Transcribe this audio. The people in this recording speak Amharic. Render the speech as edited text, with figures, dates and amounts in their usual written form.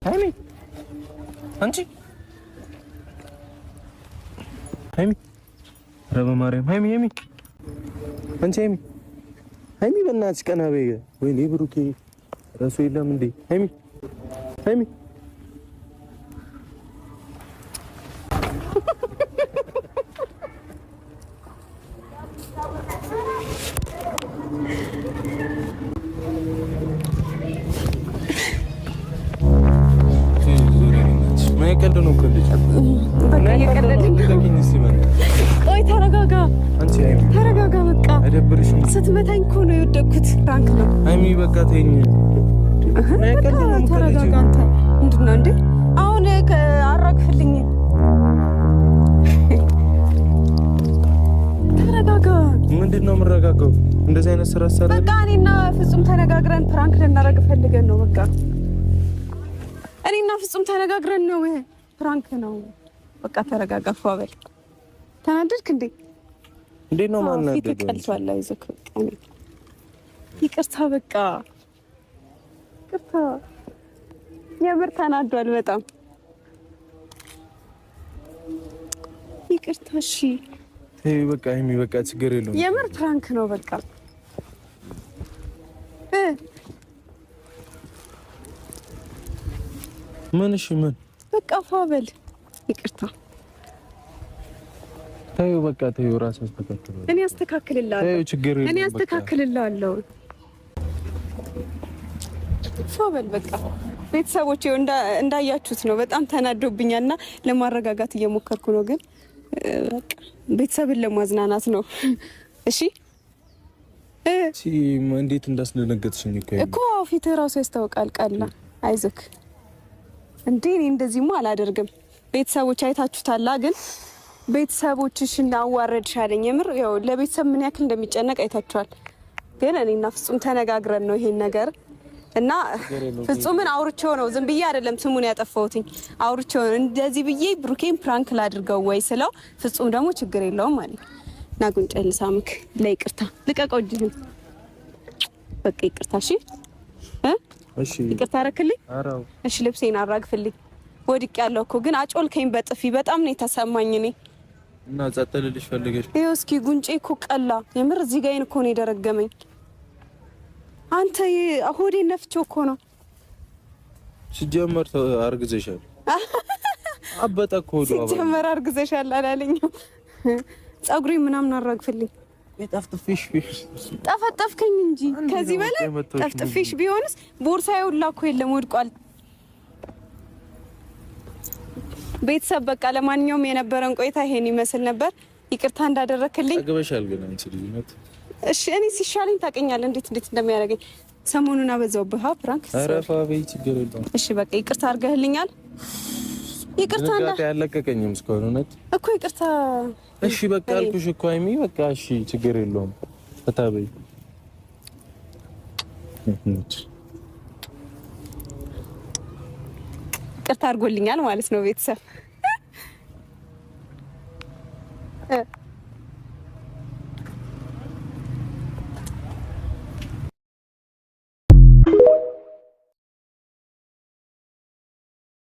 ሀይሚ አንቺ ሀይሚ፣ ኧረ በማርያም ሀይሚ፣ ሀይሚ አንቺ ሀይሚ፣ ሀይሚ በእናትሽ ቀና በይ። ወይኔ ብሩኬ እራሱ የለም እንዴ? ሀይሚ፣ ሀይሚ ቀልድ ነው እኮ ልጅ። በቃ እየቀለድን ነው። ቆይ ተረጋጋ፣ ተረጋጋ። በቃ አይደብርሽም? ስትመታኝ እኮ ነው የወደቅኩት። Prank ነው ሀይሚ። በቃ ተይኝ። ተረጋጋ። አንተ ምንድን ነው እንዴ? አሁን አራግፍልኝ። ተረጋጋ። ምንድን ነው የምረጋጋው? እንደዚህ አይነት ስራ ሰራ። በቃ እኔና ፍጹም ተነጋግረን prank ልናደርግ ፈልገን ነው። በቃ እኔና ፍጹም ተነጋግረን ነው። Prank ነው። በቃ ተረጋጋ። ፏ በል። ተናደድክ እንዴ? እንዴት ነው ማናደድ? ፊትህ ቀልቷል። አይዞህ በቃ ይቅርታ፣ በቃ ይቅርታ። የምር ተናዷል በጣም ይቅርታ። እሺ ተይ በቃ ሀይሚ፣ በቃ ችግር የለውም። የምር prank ነው በቃ ምን? እሺ ምን? በቃ ፏ በል። ይቅርታ ተይው በቃ ተይው፣ እራስህ አስተካክለው። እኔ አስተካክልልሃለሁ። ተይው ችግር የለውም። እኔ አስተካክልልሃለሁ። ፏ በል በቃ። ቤተሰቦች እንዳያችሁት ነው፣ በጣም ተናዶብኛልና ለማረጋጋት እየሞከርኩ ነው፣ ግን በቃ ቤተሰብን ለማዝናናት ነው። እሺ እንዴት እንዳስደነገጥሽኝ እኮ ፊትህ እራሱ ያስታውቃል። ቀላ አይዞክ እንዴ እኔ እንደዚህማ አላደርግም። ቤተሰቦች አይታችሁታላ። ግን ቤተሰቦችሽን አዋረድሽ አለኝ። የምር ያው ለቤተሰብ ምን ያክል እንደሚጨነቅ አይታችኋል። ግን እኔና ፍጹም ተነጋግረን ነው ይሄን ነገር እና ፍጹምን አውርቼው ነው፣ ዝም ብዬ አይደለም ስሙን ያጠፋሁትኝ፣ አውርቼው ነው እንደዚህ ብዬ ብሩኬን prank ላድርገው ወይ ስለው ፍጹም ደግሞ ችግር የለውም አለኝ። እና ጉንጬን ልሳምክ ለይቅርታ ልቀቀው እጅህን። በቃ ይቅርታ። እሺ እሺ፣ ይቅርታ አረክልኝ። እሺ፣ ልብሴን አራግፍልኝ። ወድቅ ያለው እኮ ግን አጮልከኝ በጥፊ። በጣም ነው የተሰማኝ እኔ እና ጸጥ ልልሽ ፈልገሽ። ይኸው እስኪ ጉንጬ እኮ ቀላ። የምር እዚህ ጋይን እኮ ነው የደረገመኝ። አንተ ሆዴን ነፍቼው እኮ ነው። ሲጀመር አርግዘሻል። አበጠ እኮ ሆዷ። ሲጀመር አርግዘሻል አላለኝም። ጸጉሬ ምናምን አራግፍልኝ። ጠፍጥፌሽ ጠፈጠፍከኝ እንጂ ከዚህ በላይ ጠፍጥፌሽ ቢሆንስ ቦርሳዬ ሁላ እኮ የለም ወድቋል። ቤተሰብ በቃ ለማንኛውም የነበረን ቆይታ ይሄን ይመስል ነበር። ይቅርታ እንዳደረክልኝ ጠግበሻል። ግን አንቺ ልጅነት እሺ፣ እኔ ሲሻለኝ ታውቀኛለህ እንዴት እንዴት እንደሚያደርገኝ። ሰሞኑን አበዛውብህ prank። ኧረ ፋ በይ ችግር የለውም። እሺ በቃ ይቅርታ አድርገህልኛል። ይቅርታ እንዳ ያለቀቀኝም እስካሁን እውነት እኮ ይቅርታ። እሺ በቃ አልኩሽ እኮ ሀይሚ፣ በቃ እሺ ችግር የለውም። ፈታ በይ። ይቅርታ አድርጎልኛል ማለት ነው ቤተሰብ።